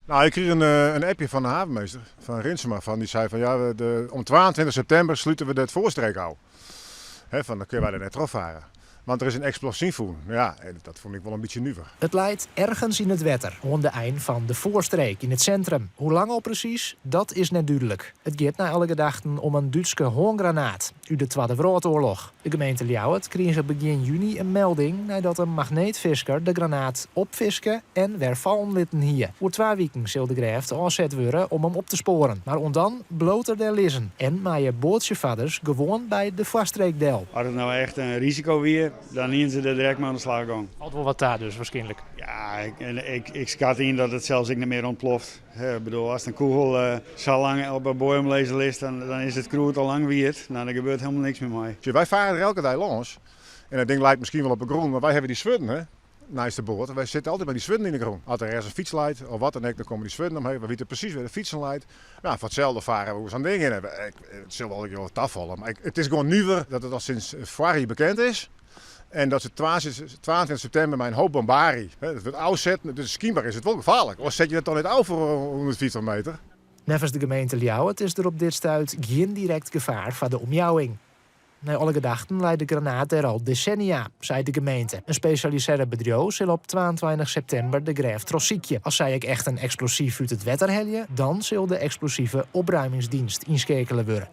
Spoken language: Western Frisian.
Nou, ik krige in appje fan de havenmeester, fan Rinsema, fan, dy sei fan ja, om 22 septimber slute we de Foarstreek ôf. Hè, fan dan kinne wy der net trochfare. Want der is in eksplosyf fûn. Ja, en dat fûn ik wol in bytsje nuver. It leit ergens yn it wetter, oan de ein fan de Foarstreek yn it sintrum. Hoe lang al presys, dat is net dúdlik. It giet nei alle gedachten om in Dútske hângranaat út de Twadde Wrâldoarloch. De gemeente Ljouwert krige begjin juny in melding neidat in magneetfisker de granaat opfiske en wer fallen litten hie. Oer twa wiken sil de grêft ôfset wurde om him op te spoaren. Mar oant dan bliuwt er dêr lizzen en meie boatsjefarders gewoan by de Foarstreek del. As it no echt in risiko wie, dan hienen se der direkt mei oan de slach gong. Falt wol wat ta dus waarskynlik. Ja, ik skat yn dat it sels ek net mear ûntploft. Ik bedoel, ast in kûgel sa lang op 'e boaiem lizze litst, dan is it krûd al lang wiet. No, der gebeurt hielendal niks mear mei. Wy fare der elke dei lâns en dat ding leit miskien wol op 'e grûn, mar wy hawwe dy swurden, hè, neist de boat. Wy sitte altyd mei dy swurden yn 'e grûn. As der ergens in fyts leit of wat dan ek, dan komme dy swurden omheech. Wy witte presys wêr de fytsen leit. No, foar itselde fare we oer sa'n ding hinne. It sil wol ek tafalle, mar it is gewoan nuver dat it al sinds foarich jier bekend is. En dat se 22 septimber mei in hoop bombaarje. Dat wurdt ôfsetten, dus skynber is it wol gefaarlik. Oars set je dat toch net ôf foar 150 meter. Neffens de gemeente Ljouwert is der op dit stuit gjin direkt gefaar foar de omjouwing. Nei alle gedachten leit de granaat dêr al desennia, seit de gemeente. In spesjalisearre bedriuw sil op 22 septimber de grêft trochsykje. As sy ek echt in eksplosyf út it wetter helje, dan sil de eksplosive opruimingsdienst ynskeakele wurde.